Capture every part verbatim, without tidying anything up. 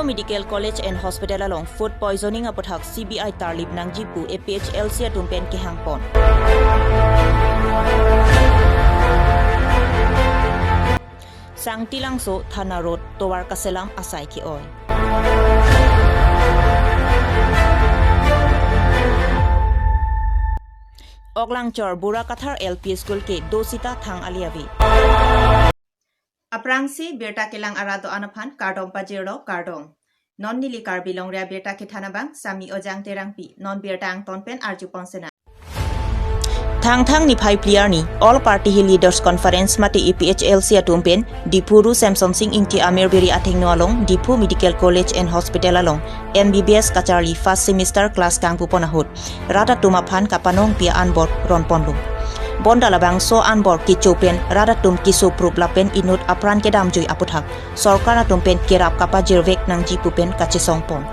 Medical College and Hospital along food poisoning aputhak C B I tarlip nangji pu A P H L C atum pen kehang pon. Sangti Langso, Thana Road, tovar kaselam asai ke-oi. Oklangchor Bura Kathar L P School ke do sita thang ali ave. Aphrangsi birta kelang arat do-an aphan kardom pajirlo, kardom. Non neli Karbi Longri Abirta kethan abang Sami Ojang Terangpi, non birta angton pen arju pon sena. Thangthang niphai phli arni All Party Hill Leaders Conference mate A P H L C atum pen Diphu Ru Semsonsing Ingti Amir Biri athengno along Diphu Medical College and Hospital along M B B S kacharli first semester class kangpu pon ahut rat atum aphan kapanong pia anbor ron ponlo. Bonta labangso anbor kecho pen rat atum keso prup lapen inut apran kedamjui aputhak sorkar atum pen kerap kapajirvek nangji pu pen kachesong pon.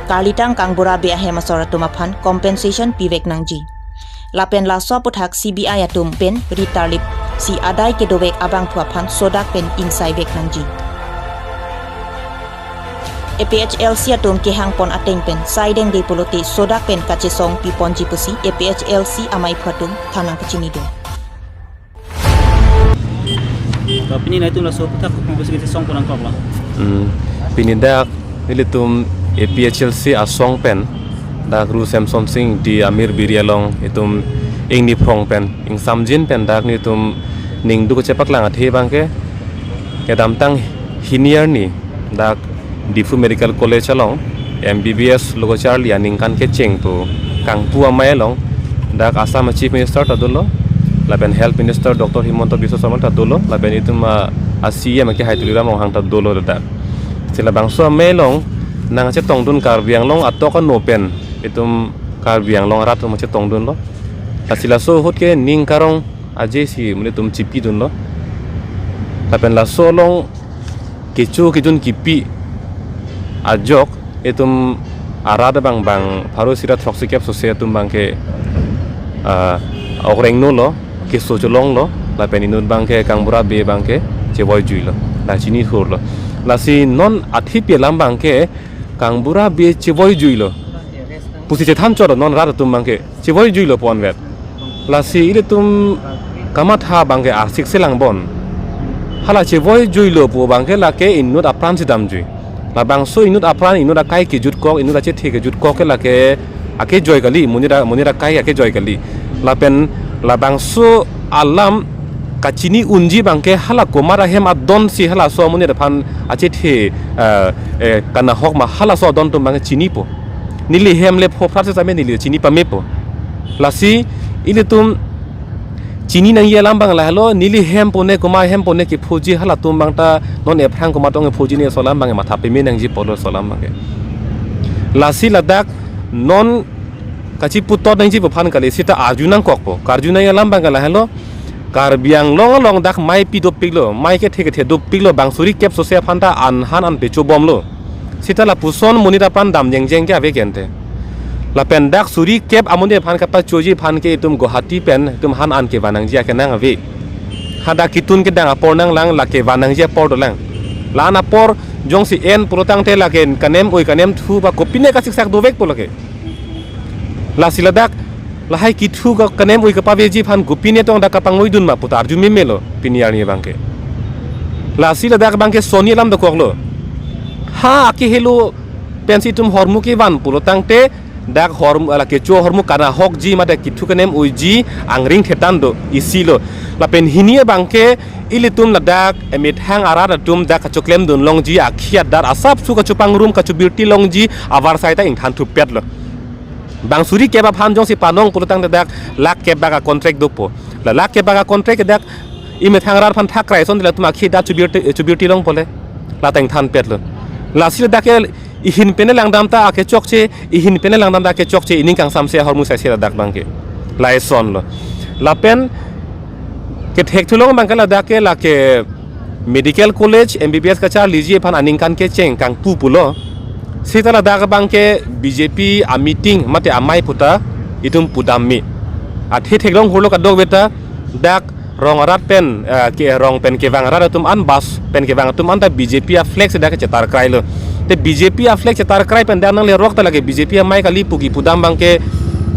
Karlitang kangbura be ahem asor atum aphan compensation pivek nangji. Lapen laso aputhak C B I atum pen ri tarlip si adai kedovek abangphu aphan sodak pen ingsaivek nangji. A P H L C atum kehang pon ateng pen saideng de pulote sodak pen kachesong piponji pusi A P H L C amaiphu atum than nangpachini dun. To pini nangtum laso aputhak kopi pusi kachesong pon nangkoklo? Hmm. Pini dak nelitum A P H L C asong pen dak Ru Semsonsing Ingti Amir Biri along itum ingni phrong pen ingsamjin pen dak nelitum ningduk chepaklang athe abangke kedamtang hini arni dak Diphu Medical College along M B B S lo kacharli aningkan kecheng pu kangpu amei along dak Assam Chief Minister ta dolo, lapen Health Minister Doctor Himanta Biswa Sarma ta dolo, lapen itum a, a C E M ke Hai Tuliram Ronghang ta dolo dak. Si labangso amei along nangchetongdun Karbi Anglong atok ano pen itum Karbi Anglong arat atum chetongdunlo. Lasi laso ahut ke ning karong aje si monit atum chipidunlo. Lapen laso along kecho kejun kipi ajok itum arat abang bang pharo isi ra throksi kep sose atum abangke, ah, okreng nolo, keso cholonglo, lapen inut abangke kangbura be abangke chevoijuilo, la chini hurlo. Lasi non athipi alam abangke kangbura be chevoijuilo pusi chethan chot non rat atum abangke chevoijuilo ponvet. Lasi ilitum kamatha abangke arsik selang bon. Hala chevoijuilo pu abangke lake inut apran si damjui. Labangso inut apran, inut akai kejutkok, inut achethe kejutkok ke lake akejoi kali, monit a, monit akai akejoi kali. Lapen labangso alam kachini unji abangke hala komat ahem adon si halaso amonit aphan achethe, eh, eh, kanahok ma halaso adon atum abangke chinipo. Neli hem le pho phrat setame neli chini pamepo. Lasi ilitum chini nangji alam abang lahelo, neli hem pone komat hem pone kephoji halatum abang ta non ephrang komat tong ephoji ne laso alam abang matha peme nangji pulo laso alam abangke. Lasi ladak non kachiputot nangji pu aphan kali sita arju nangkokpo. Karju nangji alam abang lahelo, Karbi Anglong along dak mei pi dopiklo, mei kethe kethe dopiklo, bang suri kep sose aphan ta an han an pechobomlo. Sita lapuson monit apran dam jengjeng ke ave kente. Lapen dak suri kep amonit aphan kapachoji aphan ke itum Guwahati pen itum han an kevan nangji akenang ave. Hadak ketun kedang apor nanglang, lake van nangji apor dolang. La-an apor jongsi en pulotangte lake kanem oi kanem thu ba kopine kasiksak dovekpo lake. Lasi ladak lahai kethu ka kanem oi kapaveji aphan kopine tong dak kapangoidun ma pu ta arju memelo pini arni abangke. Lasi ladak abangke soni alam dokoklo. Ha akehelo pensi itum hormu kevan pulotangte dak hormu, ala kecho hormu kanahokji mate kethu kanem oiji angring thetan do isilo. Lapen hini abangke ilitum ladak emethang arat atum dak kachoklem dun longji, akhi adar asapso kachopangrum kachobirti longji avarsai ta ingthan thupetlo. Bang suri kep aphan jongsi panong pulotangte dak lakh kep bak a-contract dopo. La lakh kep bak a-contract dak emethang arat aphan thakrai ason latum akhi adar chobirti, chobirti longpo le. La ta ingthanpetlo. Lasi ladak ke ihin pene langdam ta akechokche, ihin pene langdam ta akechokche, ining kangsamse ahormu saise ladak abangke. Laisonlo. Lapen kethek thulong abangke ladak ke lake Medical College M B B S kacharliji aphan aningkan kecheng kangpu pulo. Sita ladak abangke B J P a-meeting mate amei pu ta itum pudam me. Athe theklong hurlo kadokave ta dak Rong arat pen, eh, ke rong pen kevang arat atum an, bus pen kevang atum an ta B J P a flag si dak chetar krai lo. Te B J P a flag chetar krai pen dak nanglerok ta lake B J P amei kali pu kipudam abangke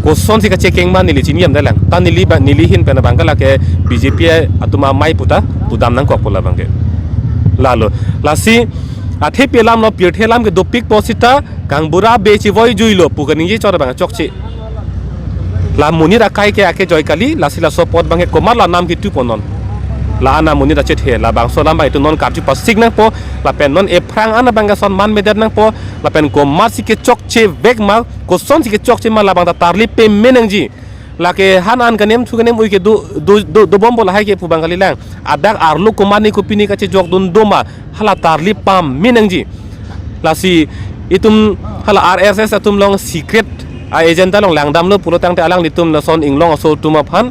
kosonsi kachekeng ma neli chini yam dalang. Ta neli ba neli ahin pen abangke lake B J P atum amei pu ta pudam nangkokpo labangke. Lalo, lasi athepi alam lo, pirthe alam ke dopikpo seta, kangbura be chevoi juilo pu kaningje chot abang chokche. La monit akai ke ake joi kali, lasi laso apot abangke komat la nam ketupo non. La-an amonit achethe, labangso alam abang itum non karju pasik nangpo, lapen non ephrang an abangke ason man medet nangpo, lapen komatsi kechokche vek ma, kosonsi kechokche ma labang ta tarlip pame nangji. Lake han an kanem thu kanem ui ke do, do, do, dobompo lahai ke pu abang kalilang. Adak arlo komatne kopine kachejokdun do ma, hala tarlip pame nangji. Lasi itum hala R S S atum along secret a-agenda along langdamlo pulo tangte alanglitum lason inglong aso atum aphan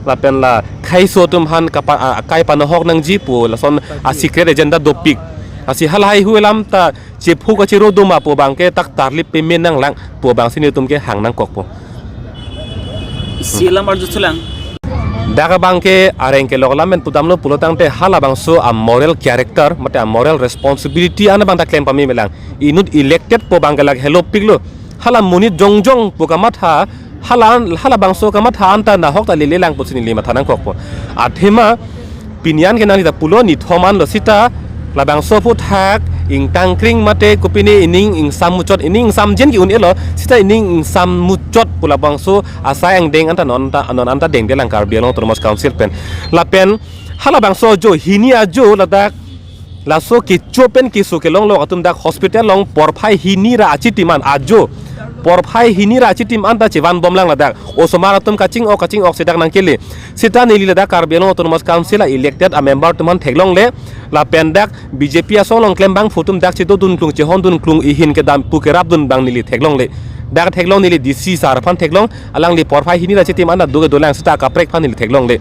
lapen la khaiso atum aphan kapa-, a-, akai panahok nangji pu lason a-secret agenda dopik. Lasi halahai hu alam ta chephu kachero do ma pu abangke dak tarlip pame nanglang pu abangsi nelitum ke hang nangkokpo. Isi alam arjuthulang. Dak abangke areng kelok alam pen pudamlo pulo tangte halabangso a-moral character, mate a-moral responsibility an abang ta klem pame melang. Inut elected pu abangke lake helopiklo. Hala monit jongjong pu kamatha, hala an, halabangso kamatha an ta nahok ta lelelang pusi neli matha nangkokpo. Athema pini an ke nangli ta pulo nithom anlo seta labangso aphuthak ingtangkring mate kopine ining ingsam muchot, ining ingsam jen ke un-elo seta ining ingsam muchot pu labangso asai angdeng an ta non ta non an ta dengdelang Karbi Anglong Autonomous Council pen. Lapen halabangso ajo hini ajo ladak laso kecho pen keso kelong lo atum dak hospital along porphai hini ra achitim an ajo. Porphai hini ra achitim an ta chevanbomlang ladak. Osomar atum kaching-ok kaching-ok si dak nangkele. Seta neli ladak Karbi Anglong Autonomous Council a-elected a-member atum aphan theklongle. Lapen dak B J P asong along klembangphu atum dak chedodun klung chehondun klung ihin kedam pu kerapdun abang neli theklongle. Dak theklong neli D C sir aphan theklong, alangli porphai hini ra achitim an ta do kedolang seta kaprek aphan neli theklongle.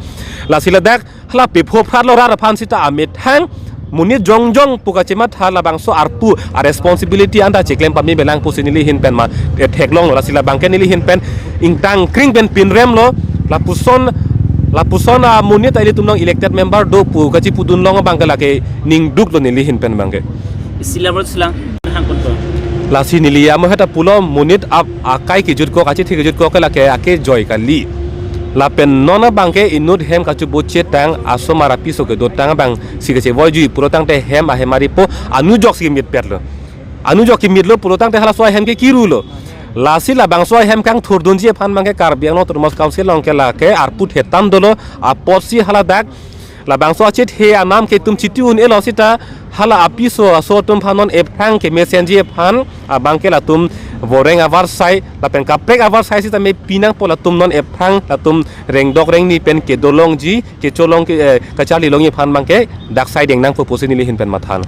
Lasi ladak hala pepho phratlo rat aphan seta amethang monit jongjong pu kachematha labangso arpu a-responsibility an ta cheklem pame melang pusi neli ahin pen ma, eh, theklonglo. Lasi labangke neli ahin pen ingtangkring pen pinremlo, lapuson lapuson amonit a ilitum along elected member do pu kachipudun long abangke lake ningduklo neli ahin pen abangke. Isi alam arjuthulang hangkon to. Lasi neli amo heta pulo monit ap akai kejutkok, achethe kejutkok ke lake ake joi kali. Lapen non abangke inut hem kachubo chetang, asomar apiso kedotang abangsi kachevoi jui pulo tangte hem ahemari po anujok si kemitpetlo. Anujok kemitlo pulo tangte halaso ahem ke kirulo. Lasi labangso ahem kangthurdunji aphan abangke Karbi Anglong Autonomous Council along ke lake arpu thetan dolo, apotsi haladak labangso achethe anam ke itum chiti un-elo seta hala apiso aso atum aphan non ephrang kemesenji aphan abangke latum voreng avarsai lapen kaprek avarsai seta me pinangpo latum non ephrang latum rengdok rengni pen kedolongji kecholong ke, eh, kacharlilongji aphan abangke dak sai deng nangpo pusi neli ahin pen mathan.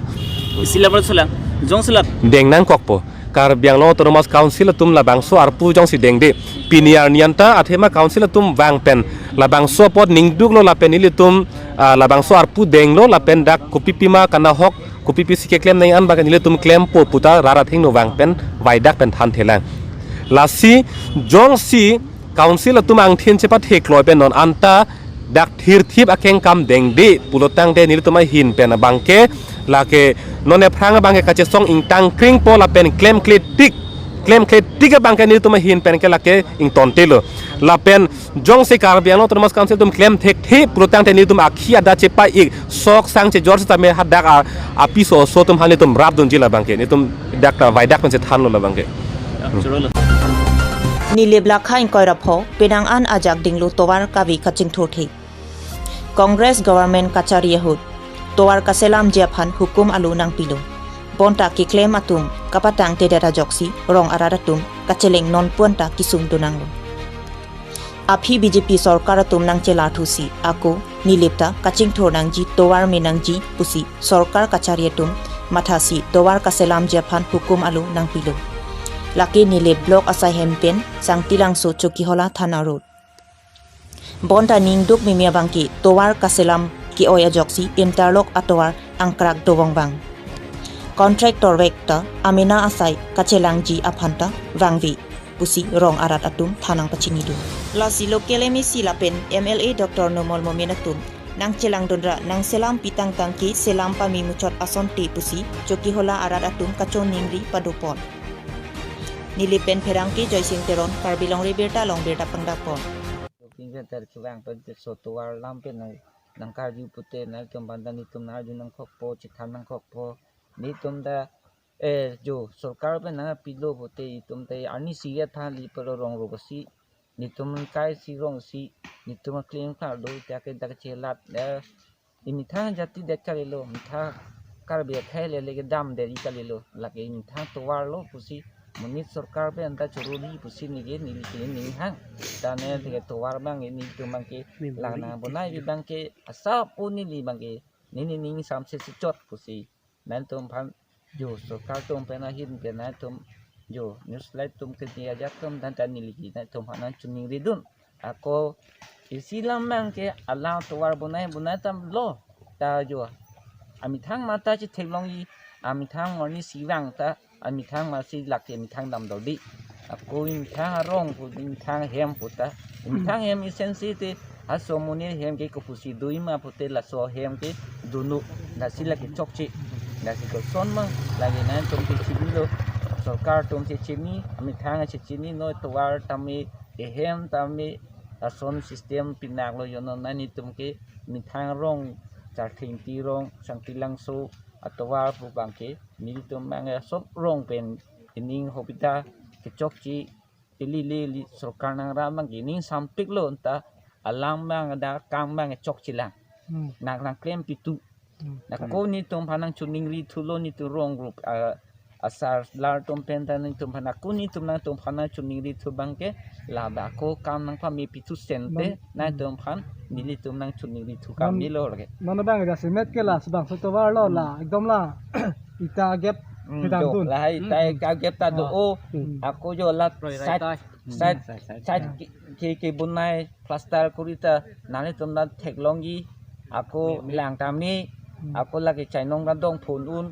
Isi alam arjuthulang. Jongsi la deng nangkokpo. Karbi Anglong Autonomous Council atum labangso arpu jongsi dengde. Pini arni an ta athema council atum vang pen labangso apot ningduklo lapen nelitum, ah, labangso arpu denglo lapen dak kopipi ma kanahok kopipi si keklem nang an abangke nelitum klempo pu ta rat athengno vang pen vaidak pen thanthelang. Lasi jongsi council atum angthin chepathe kloi pen non an ta dak thirthip akengkam dengde pulo tangte nelitum ahin pen abangke lake non ephrang abangke kachesong ingtangkringpo lapen klemkletik klemkletik abangke nelitum ahin pen ke lake ingtontelo. Lapen jongsi Karbi Anglong Autonomous Council atum klem thekthe pulo tangte nelitum akhi adat chepa-ik sok sang chejor seta me hadak a, apiso aso atum aphan nelitum rapdunji labangke. Nelitum dak ta vaidak pen chethanlo labangke. Nilip lakha ingkoi ra pho, penang an ajak dinglo tovar kave kachingthurthe. Congress government kachari ahut tovar kaselamji aphan hukum alo nangpilo. Bonta keklem atum kapatangtedet ajoksi rong arat atum kacheleng nonpu an ta kesung donanglo. Aphi B J P sorkar atum nangchelarthusi ako Nilip ta kachingthur nangji, tovar me nangji pusi sorkar kachari atum mathasi tovar kaselamji aphan hukum alo nangpilo. Lake Nilip block asai hem pen Sangtilangso Chokihola thana road. Bonta ningduk mimi abangke tovar kaselam ke-oi ajoksi interlock atovar angkrak dovong vang. Contractor vek ta amena asai kachelangji aphan ta vangve pusi rong arat atum than nangpachinidun. Lasi local M A C lapen M L A Doctor Numal Momin atum nangchelangdunra, nangselam pitang tangke selam pame muchot asonte pusi Chokihola arat atum kachoningri padopon. Neli pen pherangke Joysing Teron, Karbi Longri Birta along birta pangdakpon. Pinjat tar kevang pen te so tovar alam pen nang nangkarju pute nangtum banda netum nangkarju nangkokpo, chethan nangkokpo. Netum ta eh jo sorkar pen nangpilo pute itum ta arni si ya than li pelo rong ro si. Netum kai si rong si, netum claim kar do ta ke dak chelat eh imethang jati det kalilo, methang Karbi akhei le leke dam deri kalilo, lake imethang tovar lo pusi, monit sorkar pen ta chorori pusi neke neli ke ning hang. Ta ne leke tovar abang netum abangke, lana bonai abangke, asap o neli abangke, neli ning samse si chot pusi. Nangtum aphan jo sorkar atum pen ahin ke nangtum jo news light atum ke dia ajat atum dan ta neli ke nangtum aphan nangchoningridun. Ako isi alam abangke alam tovar bonai bonai tam lo ta jo. Amethang mata chetheklongji, amethang arni si vang ta, amethang masi lake amethang dam dodi. Ako imethang arong pu, imethang hem pu ta. Imethang hem isen si te, aso amonit hem ke kopusi doji ma pute laso hem ke dunu, lasi lake chokche. Lasi koson ma, lake nangtum ke chini lo, sorkar atum si chini, amethang si chini no tovar tame, ehem tame, ason system pinak lo jono nangtum ke, methang rong, Charthengpi rong, Sangti Langso, atovar pu abangke, netum abang asap rong pen, ining hobita, kechokche, ili li li sorkar nangra abangke ning sampik lo ta alam abang ada kam abang chokche lang. Hmm. Nang nang klem pitu. Hmm. Nako netum aphan nangchoningri thulo netum rong group, ah, asar lar atum pen ta netum aphan ako netum nangtum aphan nangchoningri thu abangke labang ako kam nangpame pitu sente. Bang, nangtum aphan nelitum nangchoningri thu kam bang, ni lo lake. Mano bang ja simet ke la sebang so tovar lo la, hmm, ekdom la ita agep, hmm, hidang jo, dun. Lahai ita, hmm, agep ta do, oh, hmm, ako jo la side, side, hmm, side ke, ke, kebonai plaster kori ta nanglitum ta theklongji, ako lang tame, hmm, ako lake chainong ta dong phun un,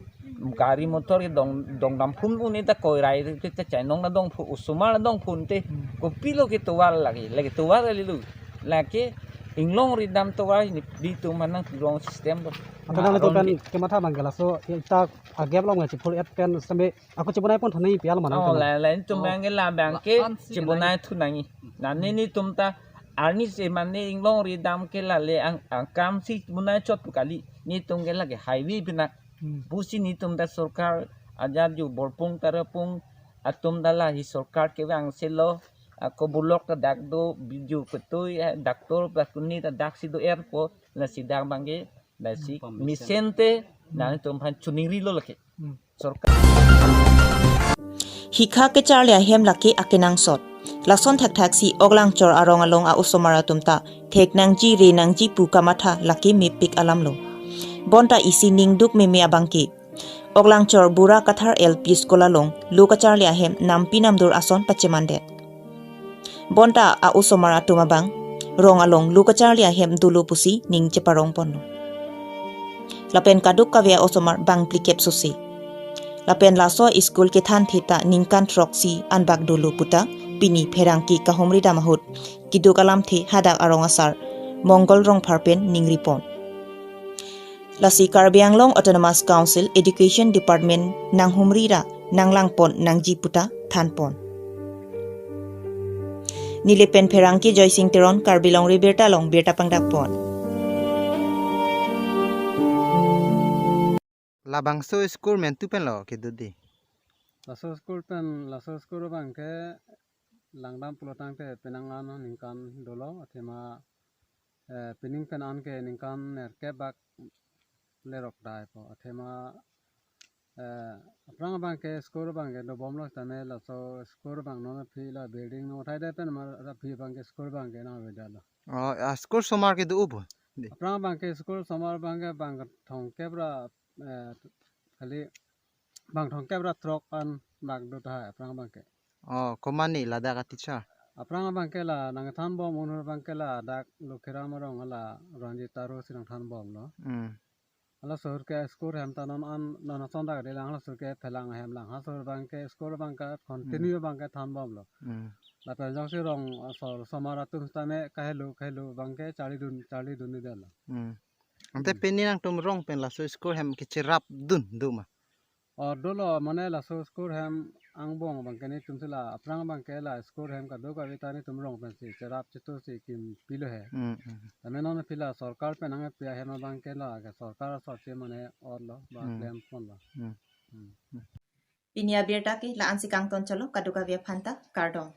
gari motor ke dong, dong dam phun un, ita koirai ta chainong ta dong phun, osomar ta dong phun te, hmm, kopilo ke tovar lake, lake tovar lilo, lake inglongri dam tovar netum aphan nangpirong system do. Atau nangtum pen kematha abangke laso ita agep along chephur et pen sampai ako chebonai pon thani pial mana. Oh, lain lain atum abangke labangke la-an si chebonai thu nangji. Nane netum ta arni si mane inglongri dam ke lale ang, angkam si bonai chot pu kali. Netum ke lake highway pinak. Hmm. Pusi netum ta sorkar ajat jo borpung tarapung atum ta lahi sorkar kevang si lo. Ako bulok ta dak do, biju ketui, eh, doctor, pakuni ta dak si do airport, lasi dak abangke, lasi, hmm, mesen te, hmm, nangtum aphan choningri lo lake. Hmm. Sorkar. Hikha kecharli ahem lake akenangsot. Lason thakthak si Oklangchor arong along a-osomar atum ta thek nangji re nangji pu kamatha lake mepik alam lo. Bonta isi ningduk meme abangke Oklangchor Bura Kathar L P School along lo kacharli ahem nampi namdur ason pachemandet. Bonta a-osomar atum abang rong along lo kacharli ahem dolo pusi ning cheparong ponlo. Lapen kaduk kave a-osomar bang phlikep sose. Lapen laso school kethan theta ningkan throk si anbak dolo puta pini pherangke kahumri dam ahut keduk alamthe hadak arong asar Mongol Rongphar pen ningri pon. Lasi Karbi Anglong Autonomous Council Education Department nanghumri ra nanglang pon nangji puta than pon. Neli pen pherangke Joysing Teron, Karbi Longri Birta along birta pangdak pon. Labangso school mentu pen lo kedo di. Laso school pen, laso school abangke langdam pulo tangte penang an ningkan dolo, athema, eh, pining pen an ke ningkan nerkep bak lerok dai po. Athema, eh, aphrang abangke school abangke dobom lo tame laso school abang non aphi la building non thai dai pen mar aphi abangke school abangke nang avedet lo. Oh, a school osomar kedo ubo. Di. Aphrang abangke school osomar abangke bang thongkep ra, eh, kali bang thongkep ra throk an bak do tahai aphrang abangke. Oh, komatne ladak a-teacher? Aphrang abangke la nangthan bom unhur abangke ladak Lokhiram arong la Ranjit Taro si nangthan bom lo. Hmm. Hala sur ke skur hem ta non an non ason dak de lang, hala sur ke phelang hem lang. Ha sur abang ke skur abang ke continue abang ke thanbomlo. Hmm. Lapen jongsi rong asor osomar atum sitame kahelo kahelo abang ke charlidun charlidun ni detlo. Hmm. Ante Hmm. pini nangtum rong pen laso skur hem kecherapdun do ma? Or dolo mane laso skur hem angbong abang ke netum si la aphrang abang ke la skur hem kadokave ta netum rong pensi cherap chetu si kimpilo he. Hmm, hmm. Tame non pila sorkar pen nangpi ahem abang ke la ke sorkar asor si mane orlo ba Hmm. klem ponlo. Hmm. Hmm. Pini abirta ke la-ansi kangton cholo, kadokave aphanta kardom.